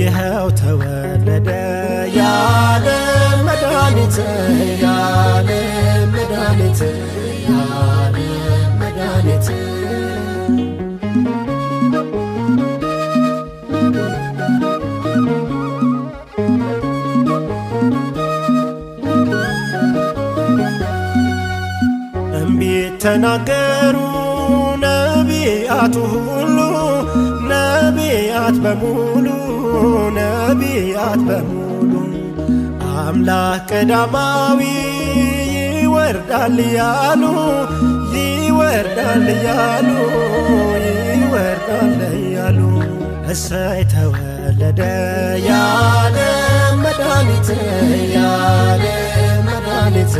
ይኸው ተወለደ የዓለም መድኃኒት፣ የዓለም መድኃኒት፣ የዓለም መድኃኒት። ትንቢት ተናገሩ ነቢያቱ ሁሉ፣ ነቢያት በሙሉ፣ ነቢያት በሙሉ፣ አምላክ ቀዳማዊ ይወርዳል እያሉ፣ ይወርዳል እያሉ፣ ይወርዳል እያሉ። እሰይ ተወለደ የዓለም መድኃኒት፣ የዓለም መድኃኒት።